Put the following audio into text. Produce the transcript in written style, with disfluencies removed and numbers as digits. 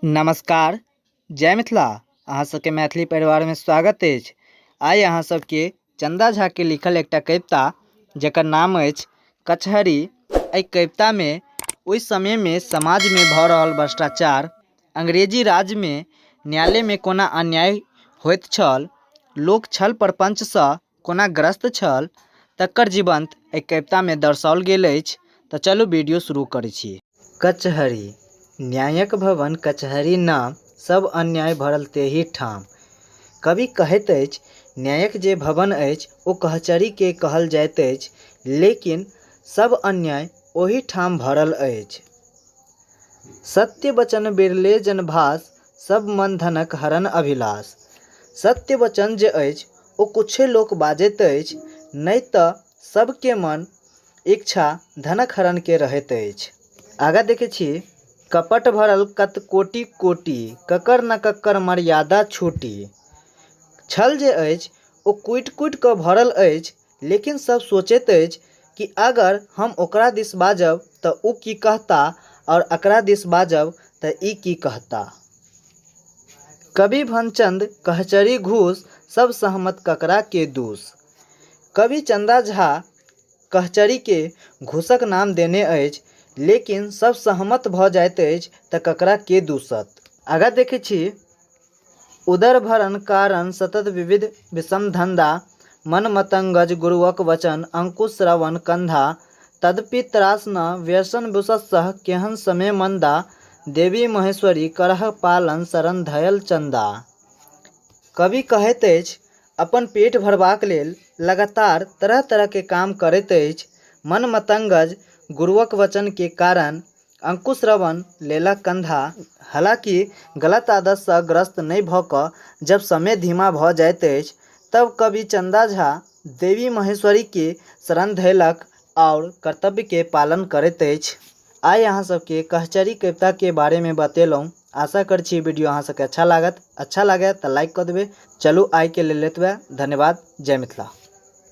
नमस्कार, जय मिथिला। अहाँ सबके मैथिली परिवारमे स्वागत अछि। आइ अहाँ सबके चन्दा झाके लिखल एकटा कविता जकर नाम अछि कचहरी। एहि कवितामे ओहि समयमे समाजमे भऽ रहल भ्रष्टाचार, अंग्रेजी राजमे न्यायालयमे कोना अन्याय होइत छल, लोक छल प्रपञ्चसँ कोना ग्रस्त छल, तकर जीवन्त एहि कवितामे दर्शाओल गेल अछि। तऽ चलू वीडियो शुरू करै छी। कचहरी न्यायक भवन कचहरी नाम, सब अन्याय भरल तेहि ठाम। कवि कहैत अछि न्यायक जे भवन अछि ओ कचहरीके कहल जाइत अछि, लेकिन सब अन्याय ओहि ठाम भरल अछि। सत्य वचन बिरले जन भास, सब मन धनक हरण अभिलाष। सत्य वचन जे अछि ओ किछुए लोक बाजैत अछि, नहि तऽ सबके मन इच्छा धनक हरणके रहैत अछि। आगाँ देखै छी, कपट भरल कत कोटि कोटि, ककर न ककर मर्यादा छूटी। छल जे अछि ओ कुटि कुटि कऽ भरल अछि, लेकिन सब सोचैत अछि कि अगर हम ओकरा दिस बाजब तऽ ओ की कहता आओर एकरा दिस बाजब तऽ ई की कहता। कवि भनचंद कहचरी घूस, सब सहमत ककरा के दूस। कवि चन्दा झा कहचरीके घूसक नाम देने अछि, लेकिन सब सहमत भऽ जाइत अछि तऽ ककरा के दूसत। आगाँ देखै छी, उदर भरण कारण सतत विविध विषम धन्धा, मन मतंगज गुरुवक वचन अंकुश श्रवण कंधा, तदपि त्रास न व्यसन बुसत्सह केहन समय मन्दा, देवी महेश्वरी करह पालन शरण धयल चन्दा। कवि कहैत अछि अपन पेट भरबाक लेल लगातार तरह तरहके काम करैत अछि। मन मतंगज गुरुवक वचनके कारण अंकुश श्रवण लेलक कंधा। हालाँकि गलत आदतसँ ग्रस्त नहि भऽ कऽ जब समय धीमा भऽ जाइत अछि तब कवि चन्दा झा देवी महेश्वरीके शरण धयलक आओर कर्तव्यके पालन करैत अछि। आइ अहाँ सबके कहचरी कविताके बारेमे बतेलहुँ। आशा करै छी वीडियो अहाँ सबके अच्छा लागत। अच्छा लागै तऽ लाइक कऽ देबै। चलू आइके लेल एतबे। धन्यवाद। जय मिथिला।